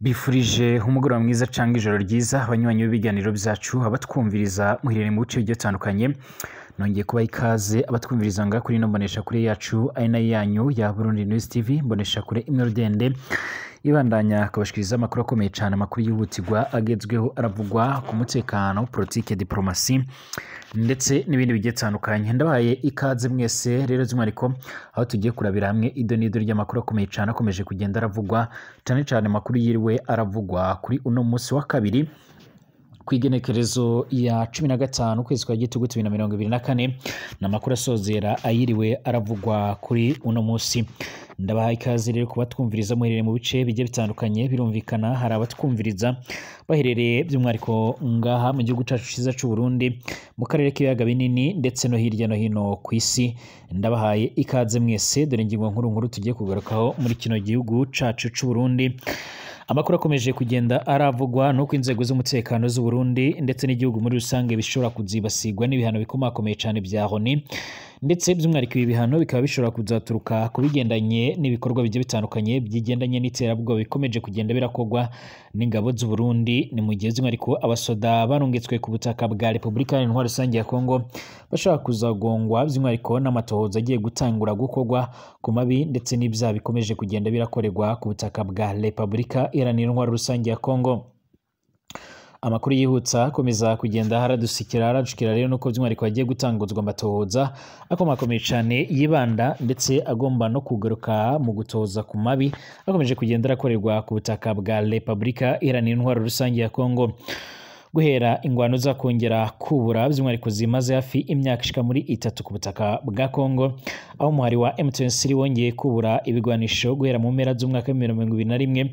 Bifurije umugoroba mwiza canga ijoro ryiza abanywanyi b'ibiganiro byacu, abatwumviriza muherereye mu bice bigiye bitandukanye. Nongeye kubaha ikaze abatwumviriza ngaha kuri ino mboneshakure yacu ari nayo yanyu ya Burundi News TV, mboneshakure imwe rudende ibandanya kubashikiriza amakuru akomeye cyane, amakuru yihutirwa agezweho aravugwa ku mutekano, politike, diplomasi ndetse n'ibindi bigiye bitandukanye. Ndabahaye ikaze mwese rero by'umwihariko aho tugiye kurabira hamwe ido n'ido ry'amakuru akomeye cyane akomeje kugenda aravugwa, cyane cyane amakuru yiriwe aravugwa kuri uno munsi wa kabiri ku igenekerezo ya 15 ukwezi kwa Gitugu 2024, ni amakuru asozera ayiriwe aravugwa kuri uno munsi. Ndabahaye ikaze rero kubatwumviriza muherereye mu bice bigiye bitandukanye. Birumvikana hari abatwumviriza baherereye by'umwihariko ngaha mu gihugu cyacu cyiza cy'u Burundi, mu karere k'ibiyaga binini ndetse no hirya no hino ku isi. Ndabahaye ikaze mwese. Dore ingingo nkuru nkuru tugiye kugarukaho muri kino gihugu cacu cy'u Burundi. Amakuru akomeje kugenda aravugwa nuko inzego z'umutekano z'u Burundi ndetse n'igihugu muri rusange bishobora kuzibasigwa n'ibihano bikomakomeye cyane bya Loni, ndetse by'umwihariko ibi bihano bikaba bishobora kuzaturuka ku bigendanye n'ibikorwa bigiye bitandukanye bigendanye n'iterabwoba bikomeje kugenda birakorwa n'ingabo z'u Burundi. Ni mu gihe by'umwihariko abasoda barungitswe ku butaka bwa Repubulika Iharanira Intwaro Rusange ya Kongo bashobora kuzagongwa by'umwihariko n'amatohoza agiye gutangura gukorwa ku mabi ndetse n'ibyaha bikomeje kugenda birakorerwa ku butaka bwa Repubulika Iharanira Intwaro Rusange ya Kongo. Amakuru yihutsa akomeza kugenda haradusikira haradushikira rero nuko by'umwihariko hagiye gutanguzwa amatohoza akomakomeye cyane yibanda ndetse agomba no kugaruka mu gutoza ku mabi akomeje kugenda arakorerwa ku butaka bwa Repubulika Iharanira Intwaro Rusange ya Kongo. Guhera ingwano zakongera kubura by'umwihariko zimaze hafi imyaka ishika muri 3 ku butaka bwa Kongo, aho umuhari wa M23 wongeye kubura ibigwanisho guhera mu mpera z'umwaka wa 2021,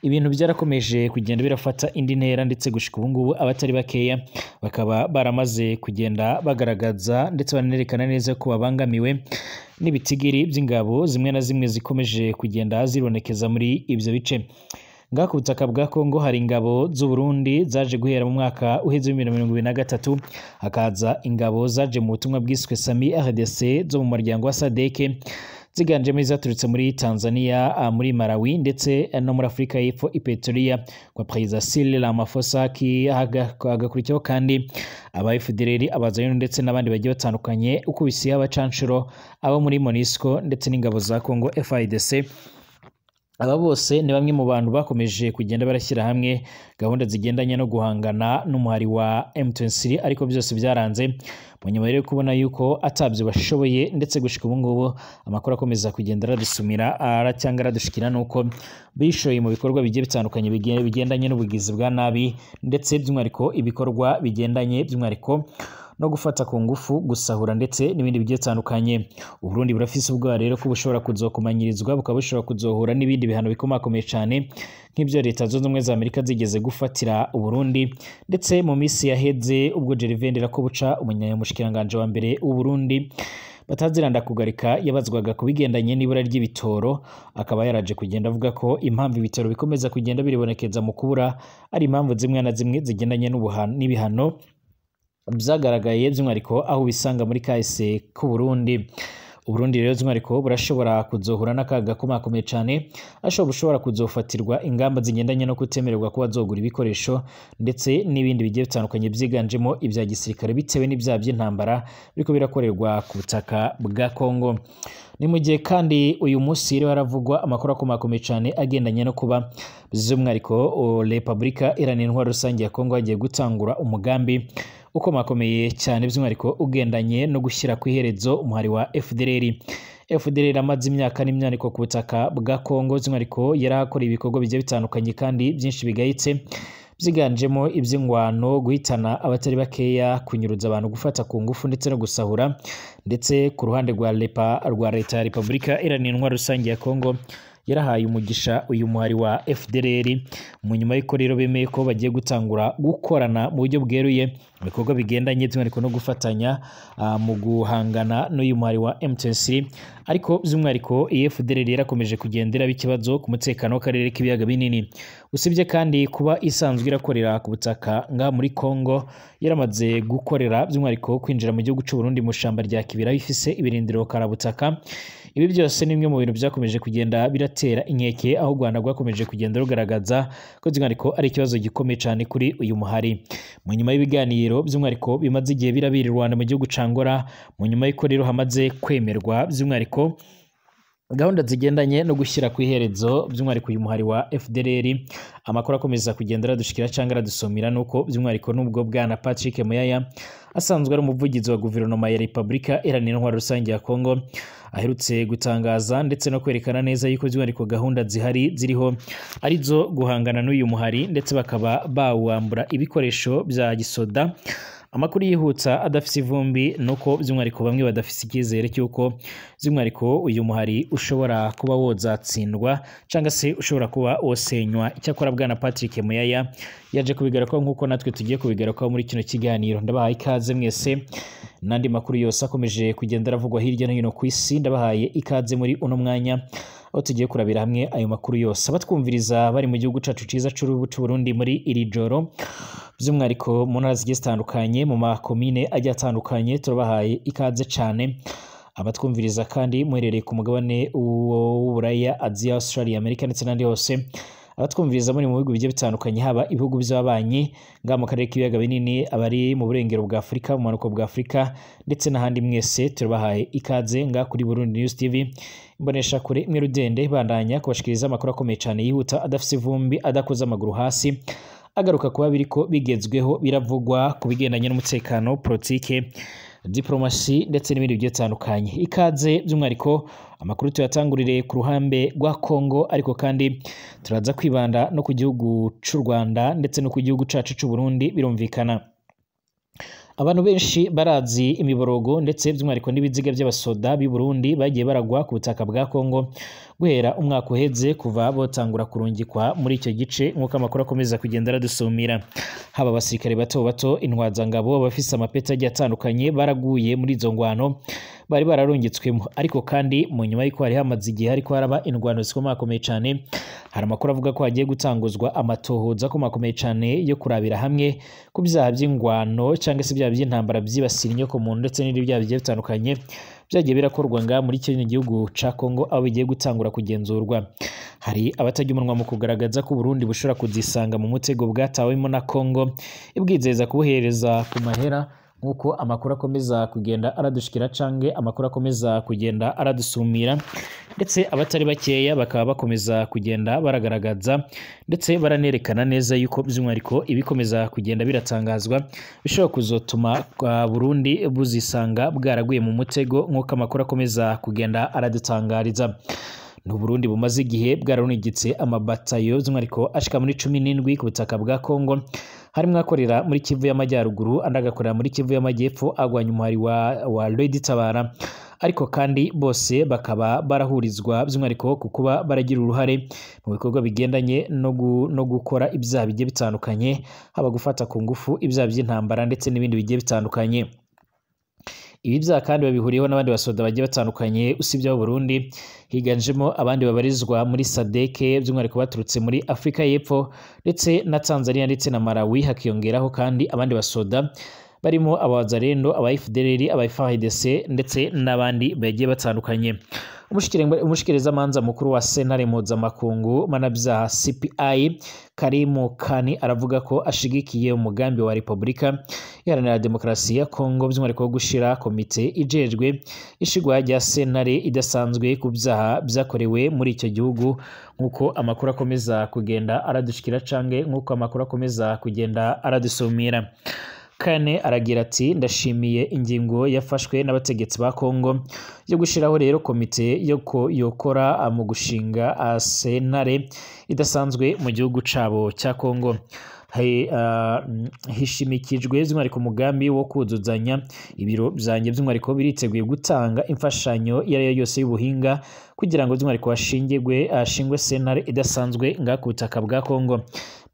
ibintu byarakomeje kugenda birafata indi ntera ndetse gushika ubu ngubu abatari bakeya bakaba baramaze kugenda bagaragaza ndetse banerekana neza ko babangamiwe n'ibitigiri by'ingabo zimwe na zimwe zikomeje kugenda zibonekeza muri ibyo bice. Ngaha ku butaka bwa Kongo hari ingabo z'u Burundi zaje guhera mu mwaka uheze 2023, hakaza ingabo zaje mu butumwa bwiswe SAMI RDC zo mu muryango wa SADC, ziganjemo izaturutse muri Tanzania, muri Malawi ndetse no muri Afurika y'Epfo i Pretoria kwa Perezida Cyril Ramaphosa. Hagakurikiraho kandi aba FDLR, abazayino ndetse n'abandi bagiye batandukanye, ukubisiye abacanshuro abo muri MONUSCO ndetse n'ingabo za Kongo FARDC. Aba bose ni bamwe mu bantu bakomeje kugenda barashyira hamwe gahunda zigendanye no guhangana n'umuhari wa M23, ariko byose byaranze mu nyuma rero kubona yuko atabyo bashoboye, ndetse gushika ubu ngubu amakuru akomeza kugenda aradusumira cyangwa aradushikira nuko bishoye mu bikorwa bigiye bitandukanye bigendanye n'ubugizi bwa nabi, ndetse by'umwihariko ibikorwa bigendanye by'umwihariko no gufata ku ngufu, gusahura ndetse n'ibindi bigiye bitandukanye. Uburundi burafise ubwoba rero ko bushobora kuzokomanyirizwa, bukaba bushobora kuzohura n'ibindi bihano bikomakomeye cyane nk'ibyo Leta Zunze Ubumwe za Amerika zigeze gufatira Uburundi, ndetse mu minsi yaheze ubwo Gervais Ndirakobuca umunyamushikiranganje wa mbere w'u Burundi bataziranda kugarika yabazwaga ku bigendanye n'ibura ry'ibitoro, akaba yaraje kugenda avuga ko impamvu ibitoro bikomeza kugenda biribonekeza mu kubura ari impamvu zimwe na zimwe zigendanye n'ibihano byagaragaye by'umwihariko aho ubisanga muri kahise k'u Burundi. Uburundi rero by'umwihariko burashobora kuzohura n'akaga gakomakomeye cyane, ashobora kuzofatirwa ingamba zigendanye no kutemererwa kuba zogura ibikoresho ndetse n'ibindi bigiye bitandukanye byiganjemo ibya gisirikare bitewe n'ibyaha by'intambara biriko birakorerwa ku butaka bwa Kongo. Ni mu gihe kandi uyu munsi rero haravugwa amakuru akomakomeye cyane agendanye no kuba by'umwihariko Repubulika Iharanira Intwaro Rusange ya Kongo hagiye gutangura umugambi ukomakomeye cyane by'umwihariko ugendanye no gushyira ku iherezo umuhari wa FDLR. FDLR amaze imyaka n'imyaniko ku butaka bwa Kongo, by'umwihariko yarahakora ibikorwa bigiye bitandukanye kandi byinshi bigayitse, byiganjemo iby'ingwano, guhitana abatari bakeya, kunyuruza abantu, gufata ku ngufu ndetse no gusahura. Ndetse ku ruhande rwa Leta ya Repubulika Iharanira Intwaro Rusange ya Kongo yarahaye umugisha uyu muhari wa FDLR, mu nyuma y'uko rero bemeye ko bagiye gutangura gukorana mu buryo bweruye ibikorwa bigendanye by'umwihariko no gufatanya mu guhangana n'uyu muhari wa M23. Ariko by'umwihariko iyi FDLR yarakomeje kugendera ikibazo ku mutekano w'akarere k'ibiyaga binini, usibye kandi kuba isanzwe irakorera ku butaka ngaha muri Kongo, yaramaze gukorera by'umwihariko kwinjira mu gihugu cy'u Burundi mu shamba rya Kibira ifise ibirindiro karabutaka. Ibi byose ni bimwe mu bintu byakomeje kugenda biratera inkeke, aho u Rwanda rwakomeje kugenda rugaragaza ko by'umwihariko ari ikibazo gikomeye cyane kuri uyu muhari. Mu nyuma y'ibiganiro by'umwihariko bimaze igihe birabira i Rwanda mu gihugu ca Angola, mu nyuma y'uko rero hamaze kwemerwa by'umwihariko gahunda zigendanye no gushyira ku iherezo by'umwihariko uyu muhari wa FDLR, amakuru akomeza kugenda aradushikira cyangwa aradusomera nuko by'umwihariko nubwo bwana Patrick Muyaya asanzwe ari umuvugizi wa guverinoma ya Repubulika Iharanira Intwaro Rusange ya Kongo aherutse gutangaza ndetse no kwerekana neza yuko by'umwihariko gahunda zihari ziriho arizo guhangana n'uyu muhari ndetse bakaba bawambura ibikoresho bya gisoda. Amakuru yihutsa adafise ivumbi nuko by'umwihariko bamwe badafise icyizere cy'uko by'umwihariko uyu muhari ushobora kuba wozatsindwa cyangwa se ushobora kuba wosenywa. Icyakora bwana Patrick Muyaya yaje kubigarukaho nk'uko natwe tugiye kubigarukaho muri kino kiganiro. Ndabahaye ikaze mwese n'andi makuru yose akomeje kugenda aravugwa hirya no hino ku isi, ndabahaye ikaze muri uno mwanya aho tugiye kurabira hamwe ayo makuru yose. Abatwumviriza bari mu gihugu cacu ciza c'u Burundi muri iri joro, by'umwihariko mu ntara zigiye zitandukanye, mu makomine agiye atandukanye, turabahaye ikaze cane. Abatwumviriza kandi muherereye ku mugabane w'Uburaya, Aziya, Australia, Amerika ndetse n'andi hose, abatwumviriza muri mu bihugu bigiye bitandukanye, haba ibihugu by'ababanyi ngaha mu karere k'ibiyaga binini, abari mu burengero bwa Afurika, mu bumanuko bwa Afurika ndetse n'ahandi, mwese turabahaye ikaze ngaha kuri Burundi News TV, imbonesha kure imwe rudende, bandanya kubashikiriza amakuru akomeye cyane yihuta, adafise ivumbi, adakoze amaguru hasi, agaruka kuba biriko bigezweho biravugwa ku bigendanye n'umutekano, politike, diplomasi ndetse n'ibindi bigiye bitandukanye. Ikaze by'umwihariko amakuru tuyatangurire ku ruhande rwa Kongo, ariko kandi turaza kwibanda no ku gihugu c'u Rwanda ndetse no ku gihugu cacu c'u Burundi. Birumvikana abantu benshi barazi imiborogo ndetse by'umwihariko n'ibiziga by'abasoda b'i Burundi bagiye baragwa ku butaka bwa Kongo guhera umwaka uheze, kuva botangura kurungikwa muri icyo gice, nk'uko amakuru akomeza kugenda aradusumira. Haba abasirikare bato bato, intwazangabo, abafise amapeti agiye atandukanye baraguye muri izo ngwano bari bararungitswemo. Ariko kandi mu nyuma y'uko hari hamaze igihe hariko haraba indwano zikomakomeye cyane, hari amakuru avuga ko hagiye gutanguzwa amatohoza akomakomeye cyane yo kurabira hamwe ku byaha by'ingwano cyangwa se ibyaha by'intambara byibasira inyokomuntu ndetse n'ibindi byaha bigiye bitandukanye byagiye birakorwa ngaha muri kino gihugu ca Kongo, aho bigiye gutangura kugenzurwa. Hari abatajya umunwa mu kugaragaza ko Burundi bushobora kuzisanga mu mutego bwatawemo na Kongo, ibwizeza kubuhereza ku mahera, nk'uko amakuru akomeza kugenda aradushikira canke amakuru akomeza kugenda aradusumira, ndetse abatari bakeya bakaba bakomeza kugenda baragaragaza ndetse baranerekana neza yuko by'umwihariko ibikomeza kugenda biratangazwa bishobora kuzotuma Burundi buzisanga bwaraguye mu mutego, nk'uko amakuru akomeza kugenda aradutangariza. Ni Burundi bumaze igihe bwararunigitse amabatayo by'umwihariko ashika muri 17 ku butaka bwa Kongo, harimwo akorera muri Kivu y'Amajyaruguru, andi agakorera muri Kivu y'Amajyepfo agwanya umuhari wa Lady Tabara. Ariko kandi bose bakaba barahurizwa by'umwihariko ku kuba baragira uruhare mu bikorwa bigendanye no gukora ibyaha bigiye bitandukanye, haba gufata ku ngufu, ibyaha by'intambara ndetse n'ibindi bigiye bitandukanye. Ibi byaha kandi babihuriyeho n'abandi basoda bagiye batandukanye usibye abo Burundi, higanjemo abandi babarizwa muri SADC by'umwihariko baturutse muri Afurika y'Epfo ndetse na Tanzania ndetse na Malawi, hakiyongeraho kandi abandi basoda barimo abazarendo, aba FDLR, aba FARDC ndetse n'abandi bagiye batandukanye. Umushikirizamanza mukuru wa sentare mpuzamakungu mpanabyaha CPI Karimu Kani aravuga ko ashigikiye umugambi wa Repubulika Iharanira Demokarasi ya Kongo by'umwihariko wo gushira komite ijejwe ishigwa rya sentare idasanzwe ku byaha byakorewe muri icyo gihugu, nk'uko amakuru akomeza kugenda aradushikira canke nk'uko amakuru akomeza kugenda aradusumira. Kane aragira ati ndashimiye ingingo yafashwe n'abategetsi ba Kongo yo gushiraho rero komite yo yokora mu gushinga sentare idasanzwe mu gihugu cabo cya Kongo. Hishimikijwe by'umwihariko umugambi wo kuzuzanya ibiro byanjye by'umwihariko biriteguye gutanga imfashanyo iyo ari yo yose y'ubuhinga kugira ngo by'umwihariko hashingwe sentare idasanzwe nga ku butaka bwa Kongo.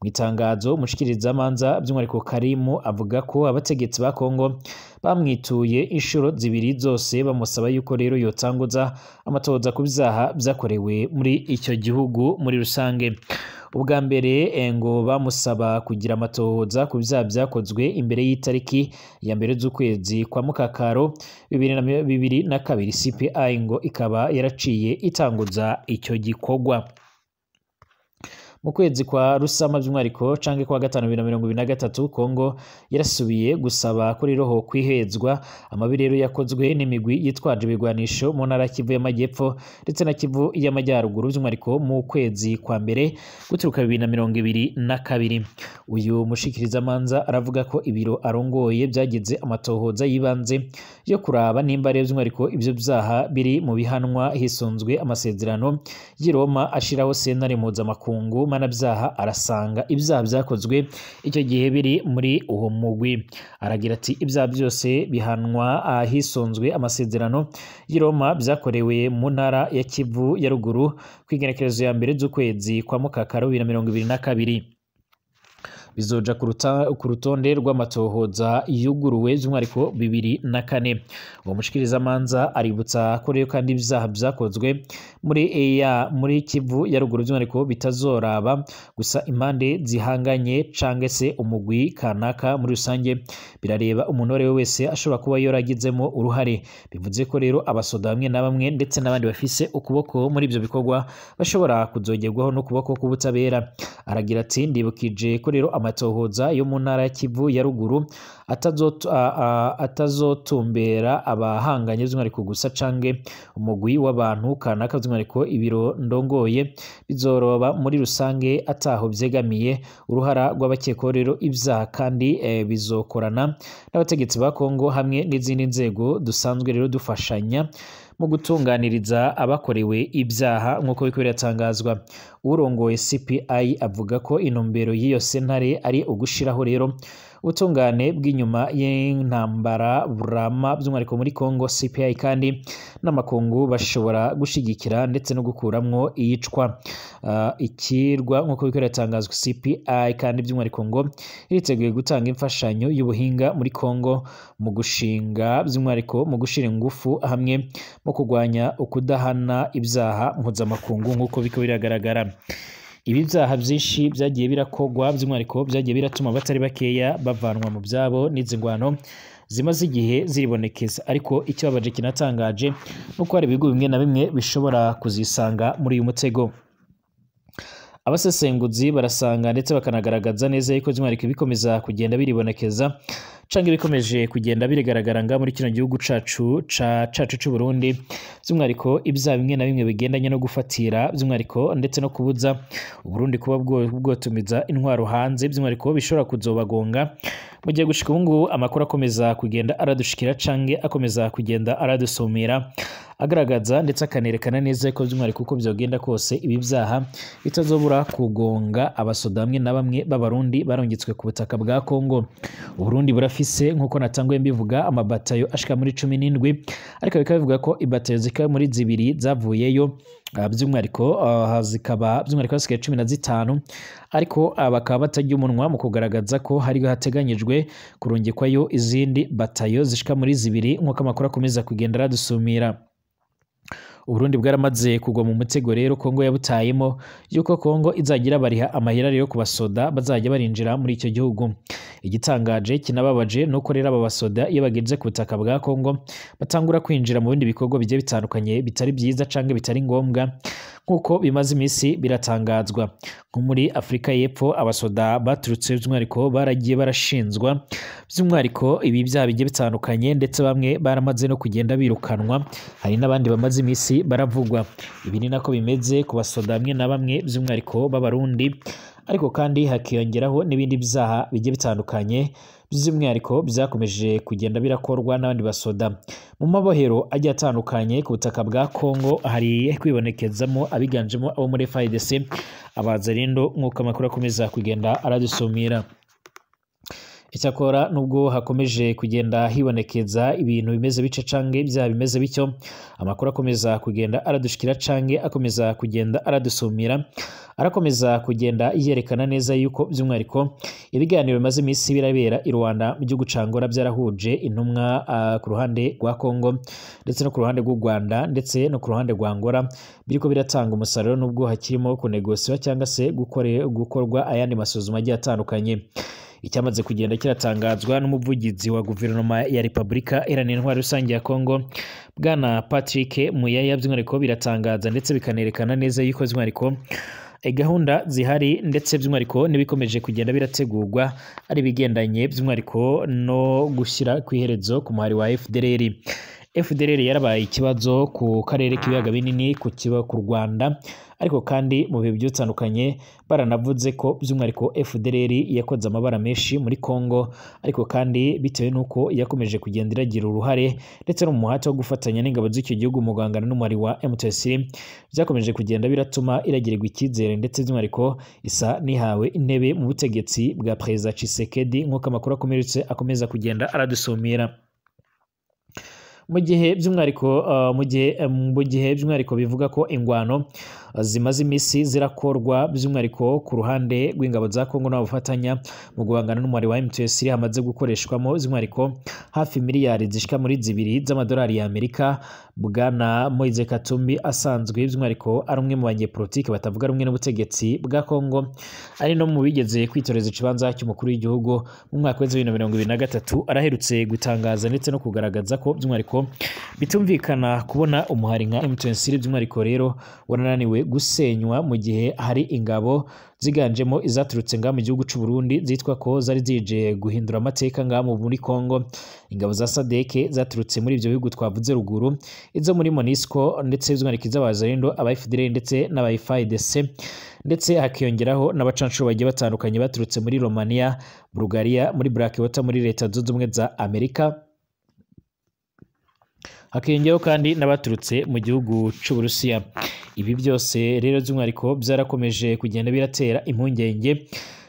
Mu itangazo umushikirizamanza by'umwihariko Karimu avuga ko abategetsi ba Kongo bamwituye inshuro zibiri zose bamusaba yuko rero yotanguza amatohoza ku byaha byakorewe muri icyo gihugu muri rusange. Ubwa mbere ngo bamusaba kugira amatohoza ku vyaha vyakozwe imbere y'itariki ya mbere z'ukwezi kwa Mukakaro 2022. CPI ngo ikaba yaraciye itanguza icyo gikorwa mu kwezi kwa Rusama by'umwihariko canke kwa gatanu 2023. Kongo yarasubiye gusaba ko rero ho kwihezwa amabi rero yakozwe n'imigwi yitwaje ibigwanisho mu ntara ya Kivu y'Amajyepfo ndetse na Kivu y'Amajyaruguru, by'umwihariko mu kwezi kwa mbere guturuka 2022. Uyu mushikirizamanza aravuga ko ibiro arongoye byagize amatohoza y'ibanze yo kuraba nimba rero by'umwihariko ivyo vyaha biri mu bihanwa hisunzwe amasezerano y'i Roma ashiraho sentare mpuzamakungu mpanabyaha. Arasanga ibyaha byakozwe icyo gihe biri muri uwo mugwi. Aragira ati ibyaha byose bihanwa hisunzwe amasezerano y'i Roma byakorewe mu ntara ya Kivu ya ruguru ku igenekerezo ya mbere z'ukwezi kwa Mukakaro 2022 bizoja ku rutonde rw'amatohoza yuguruwe by'umwihariko 2004. Uwo mushikirizamanza aributsa ko rero kandi ibyaha byakozwe muri Kivu ya ruguru by'umwihariko bitazoraba gusa impande zihanganye cange se umugwi kanaka muri rusange, birareba umuntu uwo ari we wese ashobora kuba yoragizemo uruhare. Bivuze ko rero abasoda bamwe na bamwe ndetse n'abandi bafise ukuboko muri ibyo bikorwa bashobora kuzogerwaho n'ukuboko k'ubutabera. Aragira ati ndibukije ko rero amatohoza yo mu ntara ya Kivu ya ruguru atazotumbera abahanganye by'umwihariko gusa cange umugwi w'abantu kanaka, by'umwihariko ibiro ndongoye bizoroba muri rusange ataho byegamiye uruhara rw'abakekwaho rero ibyaha, kandi bizokorana n'abategetsi ba Kongo hamwe n'izindi nzego dusanzwe rero dufashanya mu gutunganiriza abakorewe ibyaha, nk'uko biriko biratangazwa. Urongoye CPI avuga ko intumbero y'iyo sentare ari ugushiraho rero ubutungane bw'inyuma y'intambara burama by'umwihariko muri Kongo. CPI kandi n'amakungu bashobora gushigikira ndetse no gukuramwo iyicwa ikirwa, nk'uko biriko biratangazwa. CPI kandi by'umwihariko ngo iriteguye gutanga imfashanyo y'ubuhinga muri Kongo mu gushinga by'umwihariko mu gushira ingufu hamwe mu kurwanya ukudahana ibyaha mpuzamakungu, nk'uko biriko biragaragara. Ibi byaha byinshi byagiye birakogwa by'umwihariko byagiye biratuma abatari bakeya bavanwa mu byabo n'izi ngwano zimaze igihe ziribonekeza, ariko ikibabaje kinatangaje nuko hari ibihugu bimwe na bimwe bishobora kuzisanga muri uyu mutego. Abasesenguzi barasanga ndetse bakanagaragaza neza yuko by'umwihariko bikomeza kugenda biribonekeza canke bikomeje kugenda birigaragara nga muri kino gihugu cacu cacu c'u Burundi, by'umwihariko ibyaha bimwe na bimwe bigendanye no gufatira by'umwihariko ndetse no kubuza Uburundi kuba bwotumiza intwaro hanze, by'umwihariko bishobora kuzobagonga mu gihe gushika ubu ngubu amakuru akomeza kugenda aradushikira canke akomeza kugenda aradusumira agaragaza ndetse akanerekana neza ko by'umwihariko uko byogenda kose ibi byaha bitazobura kugonga abasoda bamwe na bamwe b'Abarundi barungitswe ku butaka bwa Kongo. Uburundi burafise nk'uko natanguye mbivuga amabatayo ashika muri 17, ariko bikaba bivuga ko ibatayo zikaba muri zibiri zavuyeyo by'umwihariko zikaba by'umwihariko hasigaye 15, ariko bakaba batarya umunwa mu kugaragaza ko hari hateganyijwe kurungikwayo izindi batayo zishika muri zibiri, nk'uko amakuru akomeza kugenda aradusumira. Uburundi bwaramaze kugwa mu mutego rero Kongo yabutayemo yuko Kongo izagira bariha amahera rero ku basoda bazajya barinjira muri icyo gihugu. Igitangaje kinababaje nuko rero aba basoda iyo bageze ku butaka bwa Kongo batangura kwinjira mu bindi bikorwa bigiye bitandukanye bitari byiza canke bitari ngombwa, nk'uko bimaze iminsi biratangazwa. Nko muri Afurika y'Epfo abasoda baturutse by'umwihariko baragiye barashinzwa by'umwihariko ibi byaha bigiye bitandukanye, ndetse bamwe baramaze no kugenda birukanwa, hari n'abandi bamaze iminsi baravugwa. Ibi ni nako bimeze ku basoda bamwe na bamwe by'umwihariko b'Abarundi, ariko kandi hakiyongeraho n'ibindi byaha bigiye bitandukanye by'umwihariko byakomeje kugenda birakorwa n'abandi basoda mu mabohero agiye atandukanye ku butaka bwa Kongo. Hari kwibonekezamo abiganjemo abo muri FARDC, abazarindo, nk'uko amakuru akomeza kugenda aradusumira. Icyakora nubwo hakomeje kugenda hibonekeza ibintu bimeze bice canke ibyaha bimeze bityo, amakuru akomeza kugenda aradushikira canke akomeza kugenda aradusumira, arakomeza kugenda yerekana neza yuko by'umwihariko ibiganiro bimaze iminsi birabera i Rwanda mu gihugu ca Angola byarahuje intumwa ku ruhande rwa Congo ndetse no ku ruhande rw'u Rwanda ndetse no ku ruhande rwa Angola, biriko biratanga umusaruro nubwo hakirimo kunegosiwa cyangwa se gukorwa ayandi masuzuma agiye atandukanye. Icyamaze kugenda kiratangazwa n'umuvugizi wa guverinoma ya Repubulika Iharanira Intwaro Rusange ya Congo, Bwana Patrick Muyaya, by'umwihariko biratangaza ndetse bikanerekana neza yuko by'umwihariko gahunda zihari ndetse by'umwihariko n'ibikomeje kugenda birategurwa ari ibigendanye by'umwihariko no gushyira ku iherezo ku muhari wa FDLR. FDLR yarabaye ikibazo ku karere k'ibiyaga binini, ku kiba ku Rwanda, ariko kandi mu bihe bitandukanye baranavuze ko by'umwihariko FDLR yakoze amabara menshi muri Congo, ariko kandi bitewe n'uko yakomeje kugenda iragira uruhare ndetse no mu muhate wo gufatanya n'ingabo z'icyo gihugu mu guhangana n'umubare wa M23, byakomeje kugenda biratuma iragirirwa icyizere ndetse by'umwihariko isa nihawe intebe mu butegetsi bwa Perezida Tshisekedi, nk'uko amakuru akomeza kugenda aradusumira. Mu gihe by'umwihariko mu gihe by'umwihariko bivuga ko ingwano zimaze iminsi zirakorwa by'umwihariko ku ruhande rw'ingabo za Congo n'abafatanya mu guhangana n'umubare wa M23, hamaze gukoreshwamo by'umwihariko hafi miliyari zishika muri 2 z'amadolari ya Amerika. Bwana Moise Katumbi asanzwe by'umwihariko ari umwe mu banyepolitike batavuga rumwe n'ubutegetsi bwa Congo, ari no mu bigeze kwitoreza ikibanza cy'umukuru w'igihugu mu mwaka wa 2023, araherutse gutangaza ndetse no kugaragaza ko by'umwihariko bitumvikana kubona umuhari nka M23 by'umwihariko rero warananiwe gusenywa mu gihe hari ingabo ziganjemo izaturutse ngaha mu gihugu c'u Burundi zitwa ko zari zije guhindura amateka ngaha muri Congo, ingabo za SADC zaturutse muri ibyo bihugu twavuze ruguru, izo muri MONUSCO ndetse by'umwihariko iz'abazarindo, aba FDLR ndetse n'aba FARDC, ndetse hakiyongeraho n'abacanshuro bagiye batandukanye baturutse muri Romania, Bulgaria, muri Blackwater, muri Leta Zunze Ubumwe za Amerika, hakiyongeraho kandi n'abaturutse mu gihugu c'u Burusiya. Ibi byose rero by'umwihariko byarakomeje kugenda biratera impungenge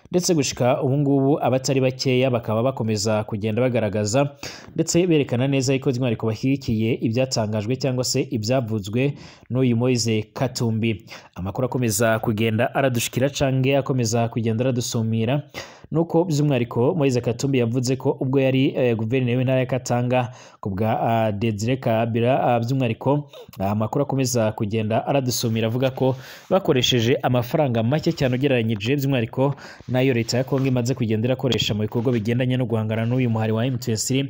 ndetse gushika ubu ngubu abatari bakeya bakaba bakomeza kugenda bagaragaza ndetse berekana neza yuko by'umwihariko bashyigikiye ibyatangajwe cyangwa se ibyavuzwe n'uyu Moise Katumbi. Amakuru akomeza kugenda aradushikira canke akomeza kugenda aradusumira nuko by'umwihariko Moise Katumbi yavuze ko ubwo yari guverineri w'intara ya Katanga ku bwa Desire Kabila, by'umwihariko amakuru akomeza kugenda aradusumira avuga ko bakoresheje amafaranga make cyane ugereranyije by'umwihariko nayo leta ya Kongo imaze kugenda irakoresha mu bikorwa bigendanye no guhangana n'uyu muhari wa M23.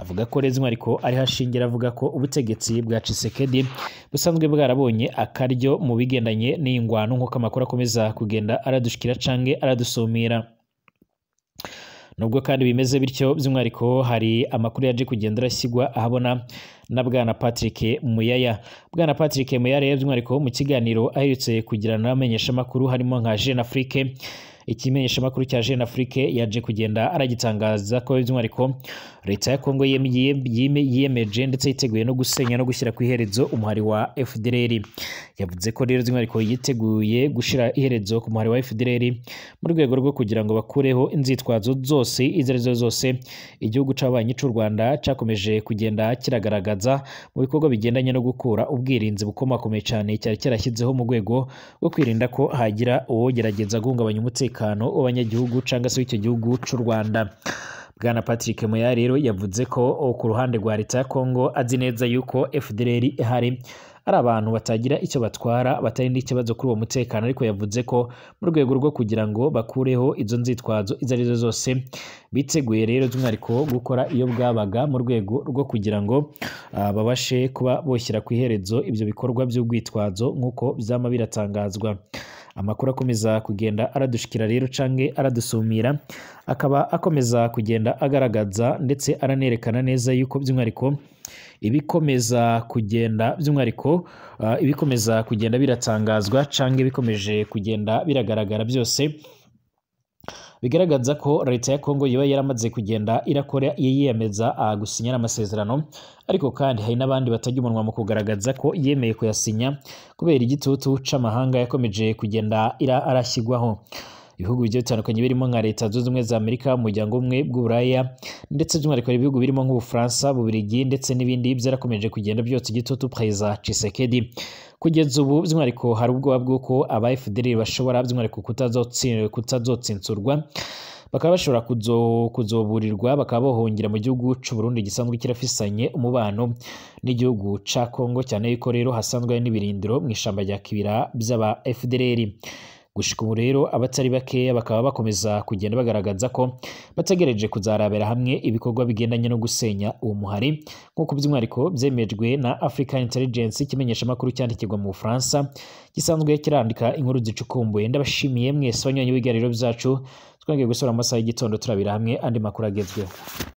Avuga ko rero by'umwihariko ari hashingira avuga ko ubutegetsi bwa Tshisekedi busanzwe bwarabonye akaryo mu bigendanye n'ingwano, nk'uko amakuru akomeza kugenda aradushikira canke aradusumira. Nubwo kandi bimeze bityo by'umwihariko hari amakuru yaje kugenda arashyirwa ahabona na Bwana Patrick Muyaya. Bwana Patrick Muyaya rero by'umwihariko mu kiganiro aherutse kugirana n'abamenyeshamakuru harimo nka Jeune Afrique, ikimenyeshamakuru cya Jeune Afrique yaje kugenda aragitangaza ko by'umwihariko leta ya Congo yiyemeje ndetse yiteguye no gusenya no gushyira ku iherezo umuhari wa FDLR. Yavuze ko rero by'umwihariko yiteguye gushyira iherezo ku muhari wa FDLR mu rwego rwo kugira ngo bakureho inzitwazo zose izo arizo zose igihugu c'abanyi c'u Rwanda cyakomeje kugenda kiragaragaza mu bikorwa bigendanye no gukura ubwirinzi bukomakomeye cyane cyari cyarashyizeho mu rwego rwo kwirinda ko hagira uwogerageza guhungabanya umutekano w'abanyagihugu cyangwa se w'icyo gihugu c'u Rwanda. Bwana Patrick Muyaya rero yavuze ko ku ruhande rwa leta ya Congo azi neza yuko FDLR ihari ari abantu batagira icyo batwara, batari n'ikibazo kuri uwo mutekano, ariko yavuze ko mu rwego rwo kugira ngo bakureho izo nzitwazo izo arizo zose biteguye rero by'umwihariko gukora iyo bwabaga mu rwego rwo kugira ngo babashe kuba boshyira ku iherezo ibyo bikorwa by'urwitwazo nk'uko byama biratangazwa. Amakuru akomeza kugenda aradushikira rero canke aradusumira akaba akomeza kugenda agaragaza ndetse aranerekana neza yuko by'umwihariko ibikomeza kugenda by'umwihariko ibikomeza kugenda biratangazwa canke bikomeje kugenda biragaragara byose bigaragaza ko leta ya Kongo yoba yaramaze kugenda irakora yiyemeza gusinya amasezerano, ariko kandi hari n'abandi batajya umunwa mu kugaragaza ko yemeye kuyasinya kubera igitutu c'amahanga yakomeje kugenda arashyirwaho. Ibihugu bigiye bitandukanye birimo nka Leta Zunze Ubumwe za Amerika, umuryango umwe bw'Uburaya, ndetse by'umwihariko ibihugu birimo nk'Ubufaransa, Bubiligi ndetse n'ibindi byarakomeje kugenda byotsa igitutu Perezida Tshisekedi. Kugeza ubu by'umwihariko hari ubwoba bw'uko aba FDLR bashobora by'umwihariko kutazotsinsurwa, bakaba bashobora kuzoburirwa, bakaba bohungira mu gihugu c'u Burundi gisanzwe kirafisanye umubano n'igihugu ca Kongo, cyane yuko rero hasanzwe hari n'ibirindiro mu ishamba rya Kibira by'aba FDLR. Gushika ubu rero abatari bakeya bakaba bakomeza kugenda bagaragaza ko bategereje kuzarabera hamwe ibikorwa bigendanye no gusenya uwo muhari, nk'uko by'umwihariko byemejwe na African Intelligence, ikimenyeshamakuru cyandikirwa mu Bufaransa gisanzwe kirandika inkuru zicukumbuye. Ndabashimiye mwese banywanyi b'ibiganiro byacu, twongeye gusura mu masaha y'igitondo turabira hamwe andi makuru agezweho.